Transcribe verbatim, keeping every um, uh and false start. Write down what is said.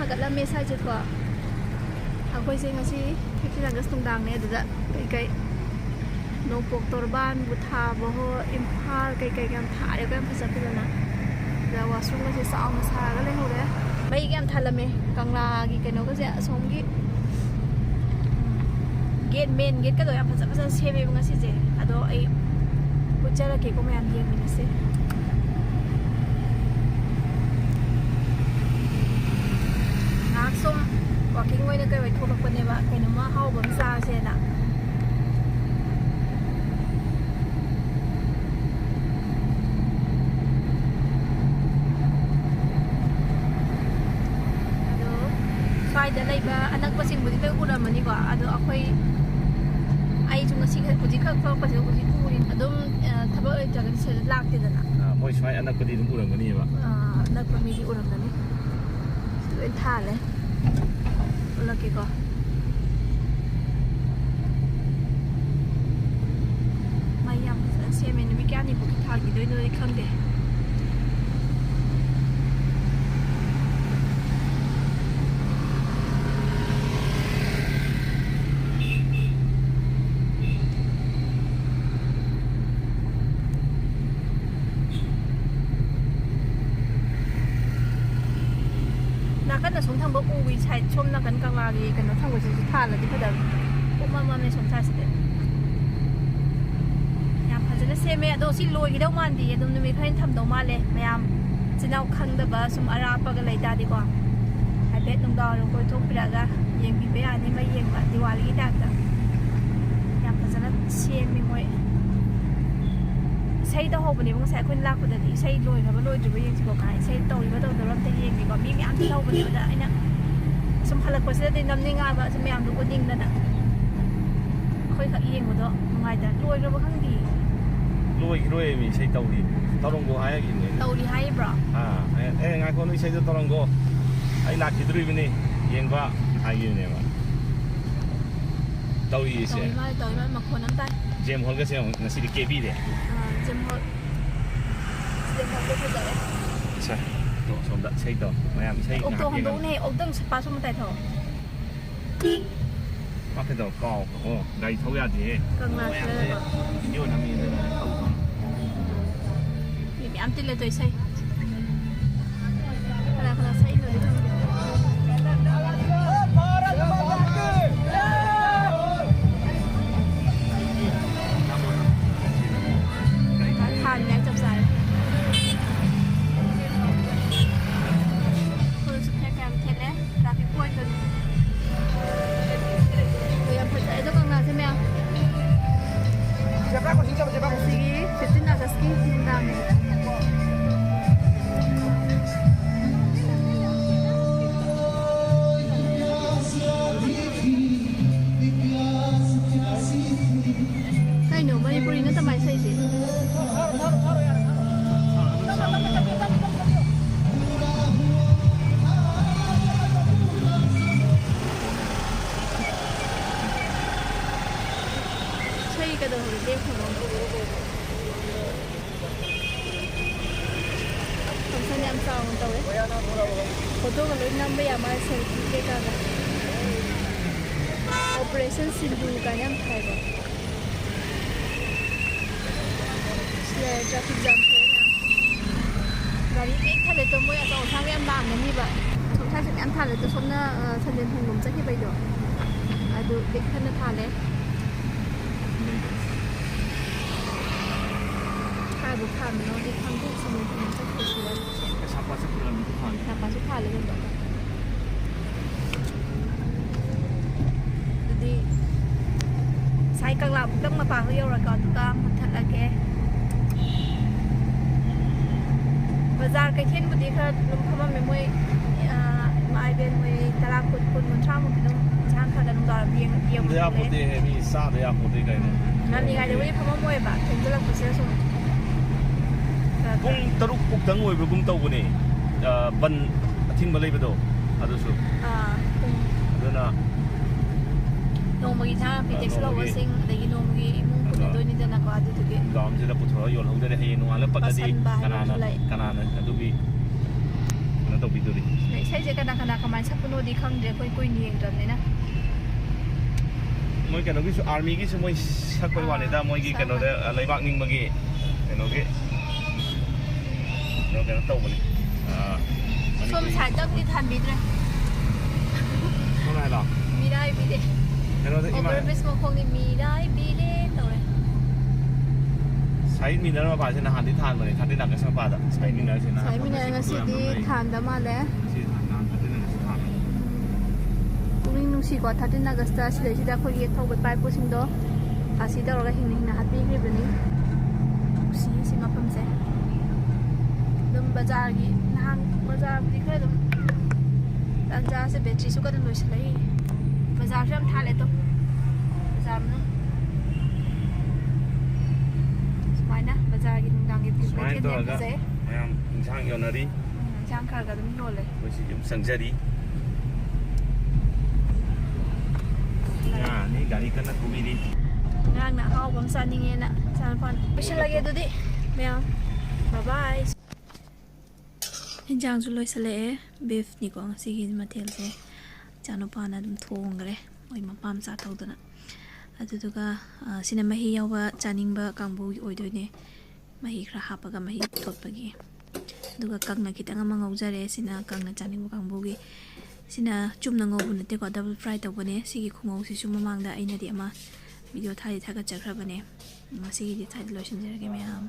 ꯍꯥꯒꯠꯂꯝꯃꯦ ꯁ꯭ꯋꯥꯏꯁꯦꯀꯣ꯫ ꯑꯩꯈꯣꯏꯁꯦ ꯉꯁꯤ fifteen August ꯅꯨꯡꯗꯥꯡꯅꯦ꯫ ꯑꯗꯨꯗ ꯀꯩꯀꯩ ꯅꯣꯡꯄꯣꯛ ꯇꯣꯔꯕꯥꯟꯕꯨ ꯊꯥꯕ ꯍꯣ, ꯏꯝꯐꯥꯜ ꯀꯩꯀꯩ ꯌꯥꯝ ꯊꯥꯔꯦꯀꯣ, ꯌꯥꯝ ꯐꯖ ꯐꯖꯅ꯫ ꯑꯗ washroom ꯒꯁꯦ ꯆꯥꯎꯅ ꯁꯥꯔꯒ ꯂꯩꯍꯧꯔꯦ꯫ ꯃꯩꯒ ꯌꯥꯝ ꯊꯥꯜꯂꯝꯃꯦ꯫ ꯀꯪꯂꯥꯒꯤ ꯀꯩꯅꯣꯒꯁꯦ ꯑꯁꯣꯝꯒꯤ gate, main gate ꯀꯗꯣ ꯌꯥꯝ ꯐꯖ ꯐꯖꯅ ꯁꯦꯝꯃꯦꯕ ꯉꯁꯤꯁꯦ꯫ ꯑꯗꯣ ꯑꯩ ꯎꯠꯆꯔꯛꯀꯦꯀꯣ, ꯃꯌꯥꯝ ꯌꯦꯡꯃꯤꯟꯅꯁꯦ꯫ ꯉꯥꯏꯍꯥꯛ ꯁꯨꯝ walking ꯑꯣꯏꯅ ꯀꯩ ꯑꯣꯏ ꯊꯣꯛꯂꯛꯄꯅꯦꯕ, ꯀꯩꯅꯣꯝꯃ ꯑꯍꯥꯎꯕ ꯑꯃ ꯆꯥꯁꯦꯅ꯫ ꯑꯗꯣ ꯁ꯭ꯋꯥꯏꯗ ꯂꯩꯕ ꯑꯅꯛꯄꯁꯤꯡꯕꯨꯗꯤ ꯂꯣꯏ ꯎꯔꯝꯃꯅꯤꯀꯣ꯫ ꯑꯗꯣ ꯑꯩꯈꯣꯏ, ꯑꯩꯁꯨ ꯉꯁꯤ ꯈꯛ, ꯍꯧꯖꯤꯛ ꯈꯛ ꯊꯣꯛꯂꯛꯄꯁꯤꯗ ꯍꯧꯖꯤꯛ ꯎꯔꯤ꯫ ꯑꯗꯨꯝ, ꯑ, ꯊꯕꯛ ꯂꯩꯇ꯭ꯔꯒꯗꯤ ꯁꯤꯗ ꯂꯥꯛꯇꯦꯗꯅ꯫ ꯑꯥ, ꯃꯣꯏ ꯁ꯭ꯋꯥꯏ ꯑꯅꯛꯄꯗꯤ ꯑꯗꯨꯝ ꯎꯔꯝꯒꯅꯤꯕ꯫ ꯑ, ꯑꯅꯛꯄ ꯃꯤꯗꯤ ꯎꯔꯝꯒꯅꯤ꯫ ꯂꯣꯏ ꯊꯥꯜꯂꯦ꯫ ꯎꯠꯂꯛꯀꯦꯀꯣ꯫ ꯃꯩ ꯌꯥꯝ ꯐꯖꯅ ꯁꯦꯝꯃꯦ꯫ ꯅꯨꯃꯤꯠ ꯀꯌꯥꯅꯤꯃꯨꯛꯀꯤ ꯊꯥꯟꯈꯤꯗꯣꯏꯅꯣꯗꯤ ꯈꯪꯗꯦ꯫ ꯅꯥꯀꯟ ꯑꯁꯣꯝ ꯊꯪꯕ ꯎꯒꯤ side, ꯁꯣꯝ ꯅꯥꯀꯟ ꯀꯪꯂꯥꯒꯤ ꯀꯩꯅꯣ ꯊꯪꯕꯁꯤꯁꯨ ꯊꯥꯜꯂꯗꯤ ꯐꯗꯕꯅꯤ꯫ ꯄꯨꯝꯃꯝ ꯃꯝꯃꯦ ꯁꯣꯝ side ꯁꯤꯗꯤ꯫ ꯌꯥꯝ ꯐꯖꯅ ꯁꯦꯝꯃꯦ꯫ ꯑꯗꯣ ꯁꯤ ꯂꯣꯏꯒꯗꯧ ꯃꯥꯟꯗꯦ, ꯑꯗꯨꯝ ꯅꯨꯃꯤꯠ ꯈꯔꯅꯤ ꯊꯝꯗꯧ ꯃꯥꯜꯂꯦ꯫ ꯃꯌꯥꯝ ꯏꯆꯤꯟ ꯏꯅꯥꯎ ꯈꯪꯗꯕ ꯁꯨꯝ ꯑꯔꯥꯞꯄꯒ ꯂꯩ ꯇꯥꯔꯗꯤꯀꯣ, ꯍꯥꯏꯐꯦꯠ ꯅꯨꯡꯗꯥꯡꯋꯥꯏꯔꯝ ꯀꯣꯏꯊꯣꯛꯄꯤꯔꯛꯑꯒ ꯌꯦꯡꯕꯤꯕ ꯌꯥꯅꯤ꯫ ꯃꯩ ꯌꯦꯡꯕ ꯗꯤꯋꯥꯂꯤꯒꯤ type ꯇ꯫ ꯌꯥꯝ ꯐꯖꯅ ꯁꯦꯝꯃꯤ ꯃꯣꯏ꯫ ꯏꯁꯩ ꯇꯧꯍꯧꯕꯅꯦꯕ ꯉꯁꯥꯏ ꯑꯩꯈꯣꯏꯅ ꯂꯥꯛꯄꯗꯗꯤ꯫ ꯏꯁꯩ ꯂꯣꯏꯈ꯭ꯔꯕ ꯂꯣꯏꯗ꯭ꯔꯤꯕ ꯌꯦꯡꯁꯤꯀꯣ ꯀꯥꯏ꯫ ꯏꯁꯩ ꯇꯧꯔꯤꯕ ꯇꯧꯗꯕ꯭ꯔꯥ ꯑꯝꯇ ꯌꯦꯡꯒꯦꯀꯣ꯫ ꯃꯤ ꯃꯌꯥꯝ ꯇꯧꯍꯧꯕꯅꯦꯕ꯫ ꯑꯗ ꯑꯩꯅ ꯁꯨꯝ ꯍꯜꯂꯛꯄꯁꯤꯗꯗꯤ ꯅꯝꯅꯤꯡꯉꯛꯑꯕ, ꯁꯨꯝ ꯃꯌꯥꯝꯗꯣ ꯎꯠꯅꯤꯡꯗꯅ꯫ ꯑꯩꯈꯣꯏꯈꯛ ꯌꯦꯡꯕꯗꯣ ꯅꯨꯡꯉꯥꯏꯇꯅ꯫ ꯂꯣꯏꯈ꯭ꯔꯕ ꯈꯪꯗꯦ꯫ ꯂꯣꯏꯈꯤꯔꯣꯏ, ꯃꯤ ꯏꯁꯩ ꯇꯧꯔꯤ꯫ ꯇꯧꯔꯝꯒꯣ ꯍꯥꯏꯈꯤꯕꯅꯦ꯫ ꯇꯧꯔꯤ ꯍꯥꯏꯔꯤꯕ꯭ꯔꯣ? ꯑꯥ, ꯑꯦ, ꯑꯦ, ꯉꯥꯏꯈꯣ, ꯅꯣꯏ ꯏꯁꯩꯗꯣ ꯇꯧꯔꯝꯒꯣ, ꯑꯩ ꯂꯥꯛꯈꯤꯗꯣꯔꯤꯕꯅꯤ ꯌꯦꯡꯕ ꯍꯥꯏꯈꯤꯕꯅꯦꯕ꯫ ꯇꯧꯔꯤꯁꯦ꯫ ꯇꯧꯔꯤ ꯃꯥꯜꯂꯦ, ꯇꯧꯔꯤ ꯃꯥꯜꯂꯦ, ꯃꯈꯣꯟ ꯑꯃ ꯇꯥꯏ꯫ ꯖꯦꯝ ꯍꯣꯜꯒꯁꯦ ꯑꯃꯨꯛ ꯉꯁꯤꯗꯤ ꯀꯦꯕꯤꯔꯦ꯫ ꯑꯥ, ꯖꯦꯝ ꯍꯣꯜ꯫ ꯖꯦꯝ ꯍꯣꯜꯗꯣ ꯐꯖꯔꯦ꯫ ꯑꯠꯆꯥ꯫ ꯑꯁꯣꯝꯗ ꯏꯁꯩ ꯇꯧ꯫ ꯃꯌꯥꯝ ꯏꯁꯩ ꯑꯣꯛꯇꯣ ꯉꯥꯏꯍꯥꯛ ꯌꯦꯡꯉꯒ꯫ ꯍꯟꯗꯣꯛꯅꯦ, ꯑꯣꯛꯇꯪ ꯁꯄꯥ ꯁꯣꯝ ꯃꯇꯥꯏ ꯊꯧ꯫ ꯃꯥ ꯀꯩꯗꯧ ꯀꯥꯎ-, ꯑꯣ, ꯒꯥꯔꯤ ꯊꯧ ꯌꯥꯗꯦꯍꯦ꯫ ꯀꯪꯂꯥ ꯃꯌꯥꯝꯁꯦ ꯆꯠꯂꯒ꯫ ꯚꯤꯗꯤꯑꯣ ꯅꯝꯃꯤꯅꯦ ꯊꯧ ꯊꯧ꯫ ꯃꯤ ꯃꯌꯥꯝ ꯇꯤꯜꯂꯦ ꯇꯧ ꯏꯁꯩ꯫ ꯀꯅꯥ ꯀꯅꯥ ꯁꯛꯏꯅꯣꯗꯤ ꯈꯪꯗꯦ꯫ ꯊꯥꯅꯤꯡꯉꯥꯏ ꯆꯞ ꯆꯥꯔꯦ꯫ ꯐꯨꯔꯤꯠꯁꯨ ꯐꯅꯦꯛ ꯀꯌꯥꯝ ꯊꯦꯠꯂꯦ꯫ Traffic point ꯇꯨꯅꯤ꯫ ꯑꯗꯣ ꯌꯥꯝ ꯐꯖꯩ ꯑꯗꯣ ꯀꯪꯂꯥꯁꯦ ꯃꯌꯥꯝ꯫ ꯉꯁꯤꯒꯤ fifteen August ꯀꯤ ꯅꯨꯡꯗꯥꯡꯅꯦ꯫ ꯀꯩꯅꯣ ꯃꯅꯤꯄꯨꯔꯤ ꯅꯠꯇ ꯃꯥꯏ ꯁꯛꯏꯁꯦ? ꯏꯁꯩ ꯀꯩꯗꯧꯔꯒꯦ? Function ꯌꯥꯝ ꯆꯥꯎꯅ ꯇꯧꯋꯦ꯫ Photo ꯒ ꯂꯣꯏ ꯅꯝꯕ ꯌꯥ ꯃꯥꯜꯂꯦ, selfie ꯀꯩꯀꯥꯒ꯫ Operation ꯁꯤꯟꯗꯨꯔ ꯀꯥꯏꯅ ꯌꯥꯝ ꯊꯥꯏꯀꯣ꯫ ꯁꯤ ꯂꯩꯔꯦ, traffic jam ꯊꯣꯛꯑꯦ ꯃꯌꯥꯝ꯫ ꯒꯥꯔꯤ ꯄꯤꯛ ꯊꯜꯂꯦ ꯇꯣ, ꯃꯣꯏ ꯑꯆꯧ ꯑꯁꯥꯡ ꯌꯥꯝ ꯂꯥꯛꯑꯝꯒꯅꯤꯕ꯫ ꯑꯁꯣꯝ ꯁꯥꯏꯗꯁꯨ ꯃꯌꯥꯝ ꯊꯥꯜꯂꯦ ꯇꯣ, ꯁꯣꯝꯅ, ꯑ, ꯁꯟꯖꯦꯟ ꯊꯣꯡꯂꯣꯝ ꯆꯠꯈꯤꯕꯩꯗꯣ ꯑꯗꯨ ꯄꯤꯛ ꯊꯟꯅ ꯊꯥꯜꯂꯦ꯫ ꯀꯥꯏꯕꯨꯛ ꯊꯥꯟꯕꯅꯣꯗꯤ ꯈꯪꯗꯦ, ꯁꯟꯖꯦꯟ ꯊꯣꯡꯂꯣꯝ ꯆꯠꯈꯤꯕꯁꯤꯗ꯫ ꯀꯩꯁꯥꯝꯄꯥꯠ ꯆꯠꯄ ꯂꯝꯕꯤꯗꯣ ꯊꯥꯜꯂꯦ꯫ ꯀꯩꯁꯥꯝꯄꯥꯠꯁꯨ ꯊꯥꯜꯂꯦ ꯑꯗꯨꯝ꯫ ꯑꯗꯨꯗꯤ ꯉꯁꯥꯏ ꯀꯪꯂꯥ ꯐꯨꯛꯇꯪ ꯃꯄꯥꯟꯗ ꯌꯧꯔꯒ ꯑꯗꯨꯒ ꯃꯨꯠꯊꯠꯂꯒꯦ꯫ ꯕꯖꯥꯔ ꯀꯩꯊꯦꯜꯕꯨꯗꯤ ꯈꯔ ꯑꯗꯨꯝ ꯐꯝꯃꯝꯃꯦ ꯃꯣꯏ, ꯑ, ꯏꯃꯥ ꯏꯕꯦꯟ ꯃꯣꯏ ꯇꯔꯥ, ꯀꯨꯟ, ꯀꯨꯟ, ꯀꯨꯟꯊ꯭ꯔꯥꯃꯨꯛꯇꯤ ꯑꯗꯨꯝ ꯏꯟꯁꯥꯡ ꯈꯔ ꯑꯗꯨꯝ ꯇꯧꯔ ꯌꯦꯡ-, ꯌꯦꯡꯕ ꯑꯗꯨ ꯊꯣꯛꯂꯛꯑꯦ꯫ ꯌꯥꯄꯣꯠꯇꯦꯍꯦ, ꯃꯤ ꯆꯥꯗ ꯌꯥꯄꯣꯠꯇꯦ ꯀꯩꯅꯣ꯫ ꯎꯝ, ꯉꯜꯂꯤꯉꯩꯗꯕꯨꯗꯤ ꯐꯝꯃꯝꯃꯣꯏꯕ, ꯊꯦꯡꯖꯤꯜꯂꯛꯄꯁꯤꯗ ꯁꯨꯝ ꯈꯔ ꯄꯨꯡ ꯇꯔꯨꯛ ꯐꯥꯎꯇꯪ ꯑꯣꯏꯕꯒꯨꯝ ꯇꯧꯕꯅꯦ, ꯑ, ꯕꯟ ꯑꯊꯤꯡꯕ ꯂꯩꯕꯗꯣ ꯑꯗꯨꯁꯨ꯫ ꯑꯥ, ꯄꯨꯡ ꯑꯗꯨꯅ ꯅꯣꯡꯃꯒꯤ ꯏꯟꯁꯥꯡ ꯅꯥꯄꯤ ꯑ, ꯇꯦꯛꯁꯤꯜꯍꯧꯕꯁꯤꯡ, ꯅꯣꯡꯃꯒꯤ ꯑꯗꯒꯤ ꯅꯣꯡꯃꯒꯤ ꯏꯃꯨꯡ ꯑꯗꯣ ꯄꯨꯅꯗꯣꯏꯅꯤꯗꯅꯀꯣ, ꯑꯗꯨꯗꯨꯒꯤ ꯗꯥꯝꯁꯤꯗ ꯄꯨꯊꯣꯔꯒ ꯌꯣꯜꯍꯧꯗꯔꯦ꯫ ꯍꯌꯦꯡ ꯅꯣꯡꯉꯥꯜꯂꯒ ꯄꯠꯂꯗꯤ ꯄꯠꯁꯟꯕ ꯍꯥꯏꯕ ꯀꯅꯥꯅ, ꯑꯃꯁꯨ ꯂꯩ꯫ ꯀꯅꯥꯅ ꯑꯗꯨꯒꯤ ꯇꯧꯕꯤꯗꯣꯔꯤ꯫ ꯑꯗ ꯏꯁꯩꯁꯦ ꯀꯅꯥ ꯀꯅꯥ ꯀꯃꯥꯏꯅ ꯁꯛꯄꯅꯣꯗꯤ ꯈꯪꯗ꯭ꯔꯦ, ꯑꯩꯈꯣꯏ ꯀꯨꯏꯅ ꯌꯦꯡꯗ꯭ꯔꯕꯅꯤꯅ꯫ ꯃꯣꯏ ꯀꯩꯅꯣꯒꯤꯁꯨ, ꯑꯥꯔꯃꯤꯒꯤꯁꯨ ꯃꯣꯏ ꯁꯛꯄꯩ ꯑꯥ, ꯋꯥꯅꯤꯗ, ꯃꯣꯏꯒꯤ ꯁꯛꯄ꯫ ꯀꯩꯅꯣꯗ, ꯑ, ꯂꯩꯕꯥꯛ ꯅꯤꯡꯕꯒꯤ ꯀꯩꯅꯣꯒꯤ ꯀꯩꯅꯣ, ꯀꯩꯅꯣ ꯇꯧꯕꯅꯤ꯫ ꯑ, ꯁꯣꯝ ꯃꯅꯤꯄꯨꯔꯤ ꯁꯥꯏꯠꯇ ꯑꯝꯗꯤ ꯊꯥꯟꯕꯤꯗ꯭ꯔꯦ꯫ ꯁꯣꯝ ꯍꯥꯏꯔꯣ? ꯃꯤꯔꯥꯏꯕꯤꯔꯦ꯫ ꯀꯩꯅꯣꯗ ꯏꯃꯥ ꯑꯣꯚꯔ ꯕ꯭ꯔꯤꯖ ꯃꯈꯣꯡꯅꯤ, ꯃꯤꯔꯥꯏꯕꯤꯔꯦ ꯇꯧꯔꯦ꯫ ꯁꯥꯏꯠ ꯃꯤꯅꯔ ꯃꯄꯥꯁꯦ ꯅꯍꯥꯟꯗꯤ ꯊꯥꯟꯕꯅꯦ, ꯊꯥꯔꯇꯤ ꯑꯥꯒꯁ ꯃꯄꯥꯗ꯫ ꯁꯥꯏꯠ ꯃꯤꯅꯔꯁꯤꯅ ꯁꯥꯏꯠ ꯃꯤꯅꯔ ꯉꯁꯤꯗꯤ ꯊꯥꯟꯗ ꯃꯥꯜꯂꯦ꯫ ꯄꯨꯛꯅꯤꯡ ꯅꯨꯡꯁꯤꯀꯣ, ꯊꯥꯔꯇꯤꯟ ꯑꯥꯒꯁꯇ ꯁꯤꯗꯩꯁꯤꯗ ꯑꯩꯈꯣꯏꯒꯤ ꯊꯧꯕ ꯏꯄꯥ ꯏꯄꯨꯁꯤꯡꯗꯣ ꯐꯥꯁꯤ ꯇꯧꯔꯒ ꯍꯤꯡꯅ ꯍꯤꯡꯅ ꯍꯥꯠꯄꯤꯈ꯭ꯔꯤꯕꯅꯤ꯫ ꯅꯨꯡꯁꯤ ꯁꯤ ꯃꯐꯝꯁꯦ꯫ ꯑꯗꯨꯝ ꯕꯖꯥꯔꯒꯤ, ꯅꯍꯥꯟ ꯕꯖꯥꯔꯕꯨꯗꯤ ꯈꯔ ꯑꯗꯨꯝ, ꯇꯥꯟꯖꯥꯁꯦ ꯕꯦꯇ꯭ꯔꯤꯁꯨ ꯀꯟꯅ ꯂꯣꯏꯁꯤꯜꯂꯛꯏ꯫ ꯕꯖꯥꯔꯁꯨ ꯌꯥꯝ ꯊꯥꯜꯂꯦ ꯑꯗꯣ, ꯕꯖꯥꯔ ꯃꯅꯨꯡ ꯁꯨꯃꯥꯏꯅ ꯕꯖꯥꯔꯒꯤ ꯅꯨꯡꯗꯥꯡꯒꯤ view ꯁꯨꯃꯥꯏꯅ ꯀꯩꯊꯦꯜꯁꯦ ꯌꯥꯝ ꯇꯧꯔꯒ ꯐꯖꯩ꯫ ꯃꯌꯥꯝ ꯏꯟꯁꯥꯡ ꯌꯣꯟꯅꯔꯤ꯫ ꯏꯟꯁꯥꯡ ꯈꯔ ꯈꯔ ꯑꯗꯨꯝ ꯌꯣꯜꯂꯦ꯫ ꯑꯩꯈꯣꯏꯁꯤ ꯌꯨꯝ ꯆꯪꯖꯔꯤ꯫ ꯉꯥꯅꯤ ꯒꯥꯔꯤ ꯀꯟꯅ ꯊꯧꯕꯤꯔꯤ꯫ ꯉꯔꯥꯡꯅ ꯑꯍꯥꯎꯕ ꯑꯃ ꯆꯥꯅꯤꯡꯉꯦꯅ ꯏꯆꯥꯅꯨꯄꯥꯅ ꯂꯣꯏꯁꯤꯜꯂꯒꯦ ꯑꯗꯨꯗꯤ ꯃꯌꯥꯝ꯫ ꯕꯥꯏ ꯕꯥꯏ꯫ ꯏꯟꯁꯥꯡꯁꯨ ꯂꯣꯏꯁꯤꯜꯂꯛꯑꯦ꯫ ꯕꯤꯐꯅꯤꯀꯣ ꯉꯁꯤꯒꯤ ꯃꯊꯦꯜꯁꯦ꯫ ꯏꯆꯥꯅꯨꯄꯥꯅ ꯑꯗꯨꯝ ꯊꯣꯡꯈ꯭ꯔꯦ, ꯃꯣꯏ ꯃꯄꯥ ꯃꯆꯥ ꯇꯧꯗꯅ꯫ ꯑꯗꯨꯗꯨꯒ, ꯑ, ꯁꯤꯅ ꯃꯍꯤ ꯌꯥꯎꯕ ꯆꯥꯅꯤꯡꯕ ꯀꯥꯡꯕꯨꯒꯤ ꯑꯣꯏꯗꯣꯏꯅꯦ꯫ ꯃꯍꯤ ꯈꯔ ꯍꯥꯞꯄꯒ ꯃꯍꯤ ꯊꯣꯠꯄꯒꯤ꯫ ꯑꯗꯨꯒ ꯀꯪꯅ ꯈꯤꯇꯪ ꯑꯃ ꯉꯧꯖꯔꯦ, ꯁꯤꯅ ꯀꯪꯅ ꯆꯥꯅꯤꯡꯕ ꯀꯥꯡꯕꯨꯒꯤ꯫ ꯁꯤꯅ ꯆꯨꯝꯅ ꯉꯧꯕ ꯅꯠꯇꯦꯀꯣ, ꯗꯕꯜ ꯐ꯭ꯔꯥꯏ ꯇꯧꯕꯅꯦ꯫ ꯁꯤꯒꯤ ꯈꯨꯉꯧꯁꯤꯁꯨ ꯃꯃꯥꯡꯗ ꯑꯩꯅꯗꯤ ꯑꯃ ꯚꯤꯗꯤꯑꯣ ꯊꯥꯗꯤ ꯊꯥꯒꯠꯆꯈ꯭ꯔꯕꯅꯦ꯫ ꯉꯁꯤꯒꯤꯗꯤ ꯁ꯭ꯋꯥꯏꯗ ꯂꯣꯏꯁꯤꯟꯖꯔꯒꯦ ꯃꯌꯥꯝ꯫